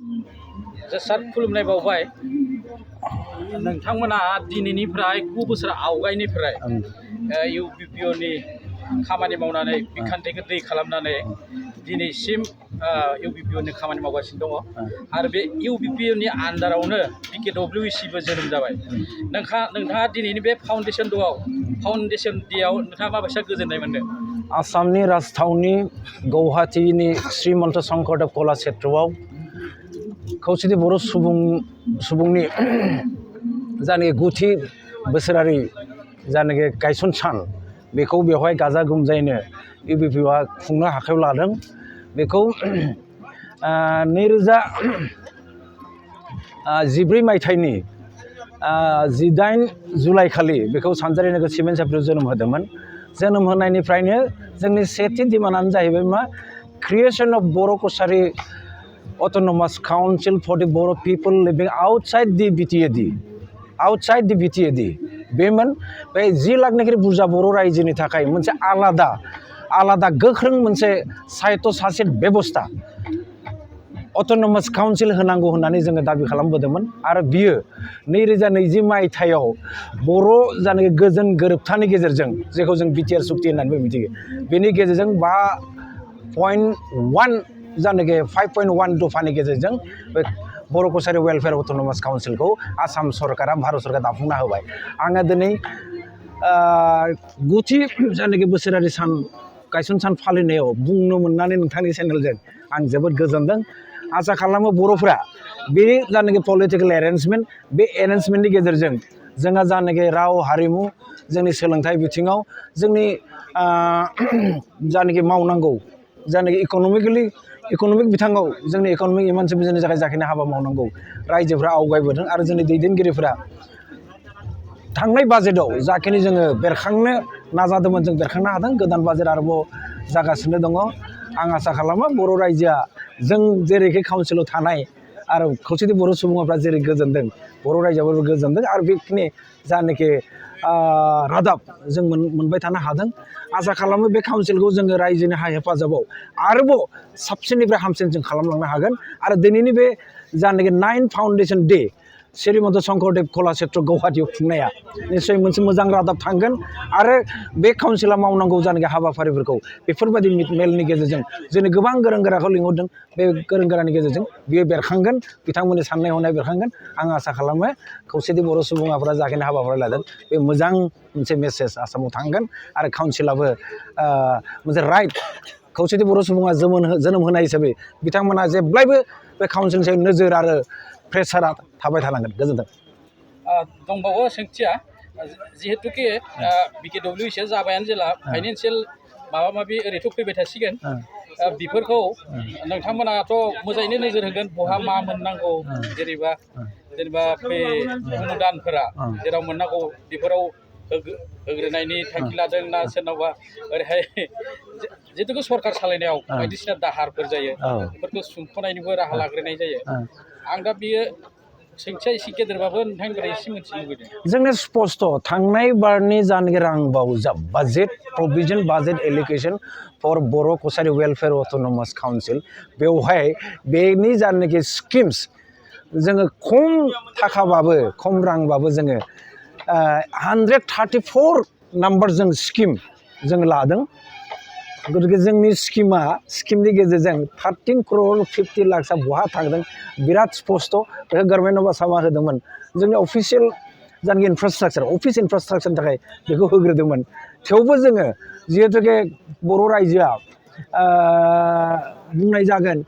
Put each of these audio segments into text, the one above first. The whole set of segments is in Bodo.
सार खुलुमनाय बावबाय नोंथांमोना दिनैनिफ्राय 9 बोसोर आवगायनिफ्राय इउबिपिअनि खामानि मावनानै बिखान्थिखौ दै खालामनानै दिनैसिम इउबिपिअनि खामानि मावगासिनो दङ आरो बे इउबिपिअनि आन्डारावनो बिकेडब्लिउसिबो जोनोम जाबाय नोंथाङा दिनैनि बे फाउन्डेसन डेआव नोंथाङा माबायसा गोजोननाय मोनदों आसामनि राजथावनि गुवाहाटीनि श्रीमन्त शंकरदेव कलाक्षेत्रआव खौसेथि बर' सुबुंनि जानाखि 9थि बोसोरारि जानाखि गायसन सान बेखौ बेवहाय गाजा गोमजायैनो इउबिपिअआ खुंनो आखायाव लादों बेखौ 2014 मायथाइनि 18 जुलाइ खालि बेखौ सानजारि नोगोर सिमेन्ट साफ्रियाव जोनोम होदोंमोन जोनोम होनायनिफ्रायनो जोंनि सेथि डिमान्डआनो जाहैबाय मा creation of Bodo' Kachari Autonomous Council for the Boro people living outside the BTAD बेमोन बे 10 लाखनिख्रुइ बुरजा बर' रायजोनि थाखाय मोनसे आलादा गोख्रों मोनसे साहित्य सासेत बेबस्था Autonomous Council होनांगौ होननानै जोङो दाबि खालामबोदोंमोन आरो बियो 2020 मायथाइयाव बर' जानाखि गोजोन गोरोबथानि गेजेरजों जेखौ जों बिटिआर सुक्ति होननानैबो मिथियो बेनि गेजेरजों 5.1 जानाखि 5.1 दफानि गेजेरजों बे बर' कसारि वेलफेयार अट'नमास काउन्सिलखौ आसाम सरकारा भारत सरकारा दाफुंना होबाय आङो दिनै 9थि जानाखि बोसोरारि गायसन सान फालिनायाव बुंनो मोननानै नोंथांनि चेनेलजों आं जोबोद गोजोनदों आसा खालामो बर'फोरा बे जानाखि पलिटिकेल एरेन्जमेन्ट बे एरेन्जमेन्टनि गेजेरजों जोंहा जानाखि राव हारिमु जोंनि सोलोंथाइ बिथिङाव जोंनि जानाखि मावनांगौ जानाखि इक'नमिक बिथिङाव जोंनि इक'नमिक इमानसिपेसननि थाखाय जाखिनि हाबा मावनांगौ रायजोफ्रा आवगायबोदों आरो जोंनि दैदेनगिरिफोरा थांनाय बाजेटआव जाखिनि जोङो बेरखांनो नाजादोंमोन जों बेरखांनो हादों गोदान बाजेट आरोबाव जागासिनो दङ आं आसा खालामो बर' रायजोआ जों जेरैखि काउन्सिलाव थानाय आरो खौसेथि बर' सुबुंफ्रा जेरै गोजोनदों बर' रायजोआबो गोजोनदों आरो बेखिनि जानाखि रादाब जों मोनबाय थानो हादों आसा खालामो बे काउन्सिलखौ जोङो रायजोनि हेफाजाबाव आरोबाव साबसिननिफ्राय हामसिन जों खालामलांनो हागोन आरो दिनैनि बे जानाखि 9 फाउन्डेसन डे श्रीमन्त शंकरदेव कलाक्षेत्र गुवाहाटीयाव खुंनाया निश्चय मोनसे मोजां रादाब थांगोन आरो बे काउन्सिला मावनांगौ जानाखि हाबाफारिफोरखौ बेफोरबायदि मेलनि गेजेरजों जोंनि गोबां गोरों गोराखौ लिंहरदों बे गोरों गोरानि गेजेरजों बियो बेरखांगोन बिथांमोननि साननाय हनाय बेरखांगोन आं आसा खालामो खौसेथि बर' सुबुंफोरा जाखिनि हाबाफारि लादों बे मोजां मोनसे मेसेज आसामाव थांगोन आरो काउन्सिलाबो मोनसे राइट खौसेथि बर' सुबुङा जोनोम होनाय हिसाबै बिथांमोना जेब्लायबो बे काउन्सिलनि सायाव नोजोर आरो प्रेसारा थाबाय थानांगोन गोजोन्थों दंबावो सोंथिया जिहेतुके बिकेडब्लिउसिया जाबायानो जेला फाइनान्सियेल माबा ओरैथ' फैबाय थासिगोन बेफोरखौ नोंथांमोनाथ' मोजाङैनो नोजोर होगोन बहा मा मोननांगौ जेनेबा बे अनुदानफोरा जेराव मोननांगौ बेफोराव होग्रोनायनि थांखि लादों ना सोरनावबा ओरैहाय जिहेतुके सरकार सालायनायाव बायदिसिना दाहारफोर जायो बेफोरखौ सुंख'नायनिबो राहा लाग्रोनाय जायो आं दा बियो सोंथिया एसे गेदेरबाबो नोंथांनिफ्राय एसे मिथिनो लुबैदों जोंनि स्पष्ट थांनाय बारनि जानाखि रां बावजाब budget provision budget allocation four बर' कसारि वेलफेयार अट'नमास काउन्सिल बेवहाय बेनि जानाखि स्किम्स जोङो खम थाखाबाबो खम रांबाबो जोङो 134 नाम्बार जों स्किम जों लादों गतिके जोंनि स्किमनि गेजेरजों 13 crore 50 लाखसा बहा थांदों बिराद स्पष्ट बेखौ गभर्नमेन्ट अफ आसामा होदोंमोन जोंनि अफिसियेल जानाखि अफिस इनफ्रास्ट्राक्चारनि थाखाय बेखौ होग्रोदोंमोन थेवबो जोङो जिहेतुके बर' रायजोआ बुंनाय जागोन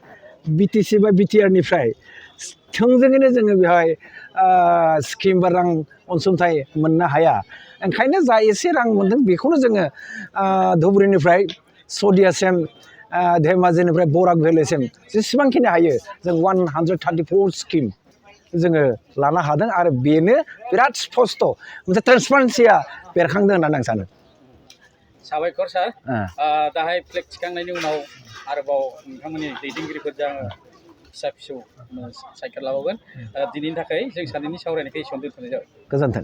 बिटिसि बा बिटिआरनिफ्राय थोंजोङैनो जोङो बेवहाय स्किम बा रां अनसुंथाइ मोननो हाया ओंखायनो जा एसे रां मोनदों बेखौनो जोङो धुबुरीनिफ्राय सदियासिम धेमाजिनिफ्राय बराक भेलिसिम जेसेबांखिनि हायो जों 134 स्किम जोङो लानो हादों आरो बेनो बिराद स्पष्ट मोनसे ट्रेन्सपारेन्सिया बेरखांदों होननानै आं सानो साबायखर सार दाहाय फ्लेग थिखांनायनि उनाव आरोबाव नोंथांमोननि दैदेनगिरिफोरजों फिसा फिसौ सायखर लाबावगोन दिनैनि थाखाय जों सानैनि सावरायनायखौ एसेयावनो दोनथ'नाय जाबाय गोजोन्थों